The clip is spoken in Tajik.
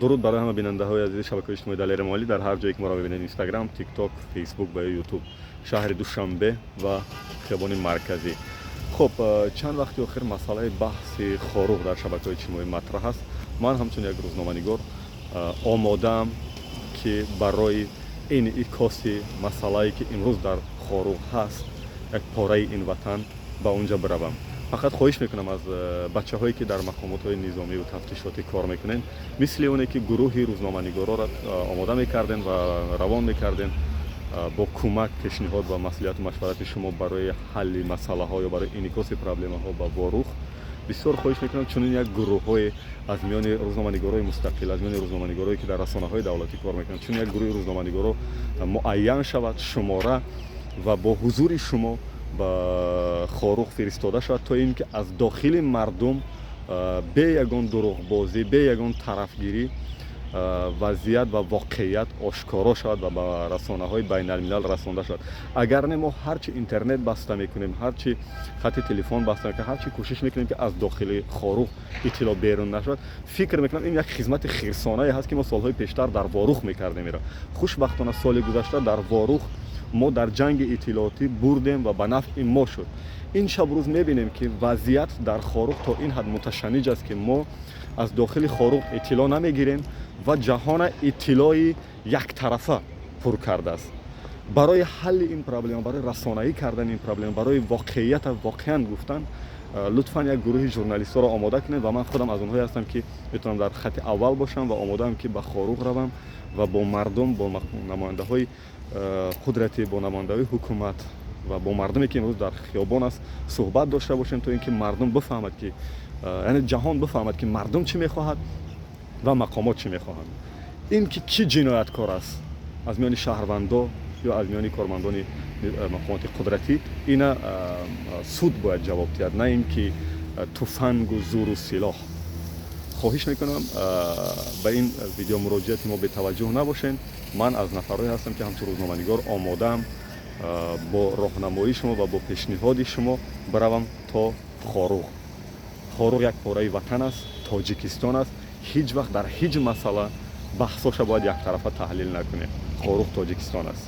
Дуруд барои ҳама бинандаҳои азизи шабакаҳои иҷтимоии Далери Эмомалӣ дар ҳар ҷое ки моро мебинед: Инстаграм, Тикток, Фейсбук ва Ютуб. Шаҳри Душанбе ва хиёбони марказӣ. Хуб, чанд вақти охир масъалаи баҳси Хоруғ дар шабакаҳои иҷтимоӣ матраҳ аст. Ман ҳамчун як рӯзноманигор омодаам, ки барои инъикоси масъалае, ки имрӯз дар Хоруғ ҳаст, як пораи ин ватан, ба онҷа биравам. Фақат хоҳиш мекунам аз бачаҳое, ки дар мақомотҳои низомиву тафтишотӣ кор мекунед, мисли оне ки гурӯҳи рӯзноманигорро омода мекардем ва равон мекардем бо кӯмак, пешниҳод ва маслиҳату машварати шумо барои ҳалли масъалаҳо ё барои инъикоси проблемаҳо ба Ворух, бисёр хоҳиш мекунам, чунин як гурӯҳҳое аз миёни рӯзноманигорои мустақил, аз миёни рӯзноманигорое, ки дар расонаҳои давлатӣ кор мекунанд, чунин як гурӯҳи рӯзноманигоро муайян шавад шумора ва бо ҳузури шумо ба Хоруғ фиристода шавад, то ин ки аз дохили мардум бе ягон дурӯғбозӣ, бе ягон тарафгирӣ вазъият ва воқеият ошкоро шавад ва ба расонаҳои байналмилал расонда шавад. Агар не, мо ҳарчи интернет баста мекунем, ҳарчи хати телефон баста мекунем, ҳарчи кӯшиш мекунем, ки аз дохили Хоруғ иттилоъ берун нашавад, фикр мекунам, ин як хизмати хирсонае ҳаст, ки мо солҳои пештар дар Ворух мекардем. Ира хушбахтона соли гузашта дар Ворух мо дар ҷанги иттилоотӣ бурдем ва ба нафъи мо шуд. Ин шабу рӯз мебинем, ки вазъият дар Хоруғ то ин ҳад муташанниҷ аст, ки мо аз дохили Хоруғ иттилоъ намегирем ва ҷаҳона иттилои яктарафа пур кардааст. Барои ҳалли ин проблема, барои расонаӣ кардани ин проблема, барои воқеията воқеан гуфтан, лутфан як гурӯҳи журналистҳоро омода кунед ва ман худам аз онҳое ҳастам, ки метавонам дар хати аввал бошам ва омодаам, ки ба Хоруғ равам ва бо мардум, бо намояндаҳои қудратӣ, бо намояндаҳои ҳукумат ва бо мардуме, ки имрӯз дар хиёбон аст, суҳбат дошта бошем, то ин ки мардум бифаҳмад, ки яъне ҷаҳон бифаҳмад, ки мардум чӣ мехоҳад ва мақомот чӣ мехоҳанд. Ин ки кӣ ҷинояткор аст аз миёни шаҳрвандо ё аз миёни кормандони мақомоти қудратӣ, ина суд бояд ҷавоб диҳад, на ин ки туфангу зуру силоҳ. Хоҳиш мекунам, ба ин видео муроҷиати мо бетаваҷҷӯҳ набошед. Ман аз нафарое ҳастам, ки ҳамчун рӯзноманигор омодаам бо роҳнамоии шумо ва бо пешниҳоди шумо биравам то Хоруғ. Хоруғ як пораи ватан аст, Тоҷикистон аст. Ҳеҷ вақт дар ҳеҷ масъала баҳсоша бояд яктарафа таҳлил накунем. Хоруғ Тоҷикистон аст.